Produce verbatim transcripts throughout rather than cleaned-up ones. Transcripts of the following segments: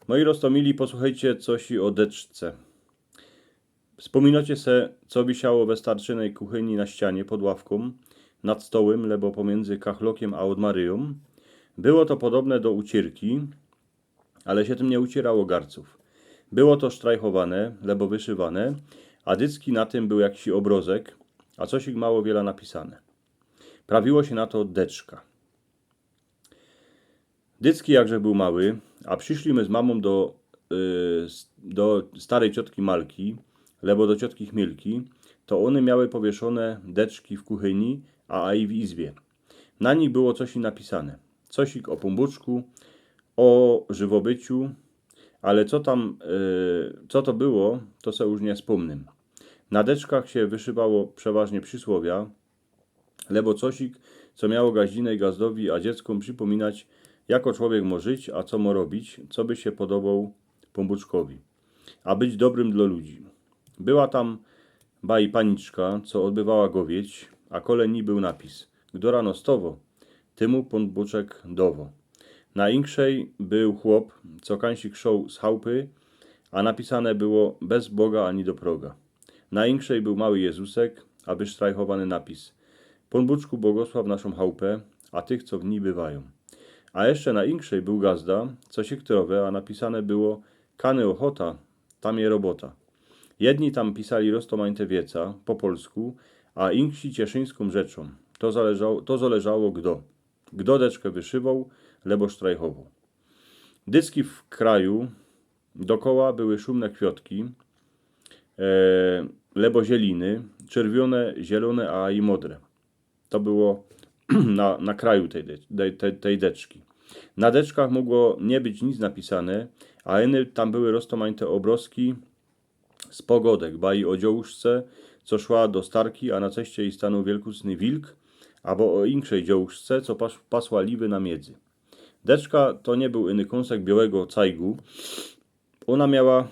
Moi roztōmili, posłuchejcie coś ô deczce. Spōminocie se, co wisiało we starczynej kuchyni na ścianie pod ławkōm, nad stołym, lebo pomiędzy kachlokiem a ôdmaryjōm? Było to podobne do uciyrki, ale sie tym niy ucierało garcōw. Było to sztrajchowane, lebo wyszywane, a dycki na tym bōł jakiś ôbrozek, a cosik mało wiela napisane. Prawiło sie na to deczka. Dycki jakże bōł mały, a przyszli my z mamōm do, y, s-, do starej ciotki Malki, lebo do ciotki Chmielki, to ône miały powieszōne deczki w kuchyni, a, a i w izbie. Na nich było cosik napisane. Cosik ô Pōnbōczku, ô żywobyciu, ale co tam, y, co to było, to se już niy spōmnym. Na deczkach sie wyszywało przeważnie przisłowia, lebo cosik, co miało gaździne i gazdowi, a dzieckōm przipōminać, jako człowiek mo żyć, a co mo robić, coby sie podoboł Pōnbōczkowi, a być dobrym dlo ludzi. Była tam baj paniczka, co ôdbywała gowieć, a kole nij bōł napis: „Gdo rano stowo, tymu Pōnbōczek dowo”. Na inkszej bōł chłop, co kańsik szoł z chałpy, a napisane było: „Bez Boga ani do proga”. Na inkszej bōł mały Jezusek, a wysztrajchowany napis: „Pōnbōczku, błogosław naszōm chałpę, a tych, co w nij bywajōm”. A jeszcze na inkszej bōł gazda, co siek trowę, a napisane było: „Kany ôchota, tam je robota”. Jedni tam pisali roztōmańte wieca po polsku, a inksi cieszyńskōm rzeczōm. To zależało, to zależało gdo. Gdo deczkã wyszywoł, lebo sztrajchowoł. Dycki w kraju dokoła były szumne kwiotki, e, lebo zieliny, czerwiōne, zielōne, a i modre. To było na, na kraju tej, de-, tej, tej, tej deczki. Na deczkach mogło niy być nic napisane, a iny tam były roztōmańte ôbrozki z pogodek, baj ô dziołuszce, co szła do starki, a na ceście jij stanōł wielkucny wilk, abo ô inkszej dziołuszce, co pas-, pasła liwy na miedzy. Deczka to niy bōł iny kōnsek biołego cajgu. Ôna miała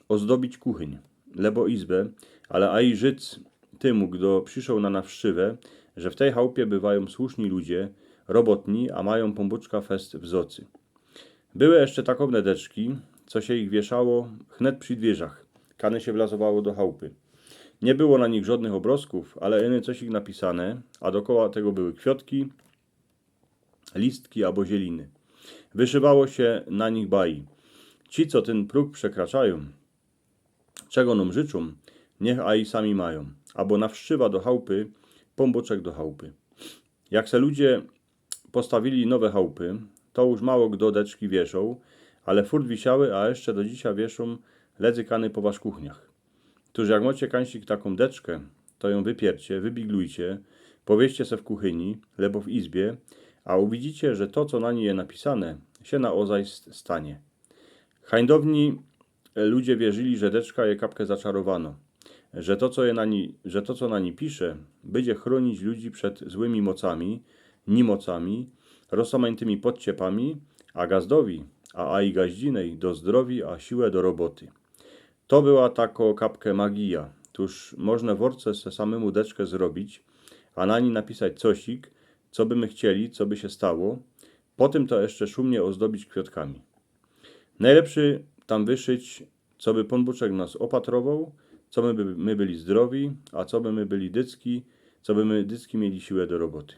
ôzdobić kuchyń, lebo izbę, ale a i życ tymu, gdo przyszoł na nawszczywę, że w tej chałpie bywajōm słuszni ludzie, robotni, a majōm Pōnbōczka fest w zocy. Były jeszcze takowne deczki, co sie ich wieszało chnet przi dwierzach, kany sie wlazowało do chałpy. Niy było na nich żodnych ôbrozkōw, ale iny cosik napisane, a dokoła tego były kwiotki, listki abo zieliny. Wyszywało sie na nich baj: „Ci, co tyn próg przekraczajōm, czego nōm życzōm, niych a i sami majōm”, abo „Nawszczywa do chałpy, Pōnbōczek do chałpy”. Jak se ludzie postawili nowe chałpy, to już mało gdo deczki wieszoł, ale furt wisiały, a jeszcze do dzisiej wieszōm ledzykany po waszych kuchniach. Tōż jak mocie kańsik takōm deczkã, to jōm wypiercie, wybiglujcie, powieście se w kuchyni, lebo w izbie, a uwidzicie, że to, co na nij je napisane, sie na ôzaj st-, stanie. Hańdowni ludzie wierzyli, że deczka je kapkã zaczarowanŏ, że to, co je na ni-, że to, co na ni pisze, bydzie chrōnić ludzi przed złymi mocami, nimocami, rozsōmańtymi podciepami, a gazdowi, a, a i gaździnej do zdrowi, a siłę do roboty. To była takŏ kapkã magija. Tōż możne w ôrce se samymu deczkã zrobić, a na ni napisać cosik, co by my chcieli, co by sie stało. Potym to jeszcze szumnie ôzdobić kwiŏtkami. Nojlepszy tam wyszyć, co by Pōnbōczek nas ôpatrowoł, co my by, my byli zdrowi, a co by my byli dycki, co by my dycki mieli siłã do roboty.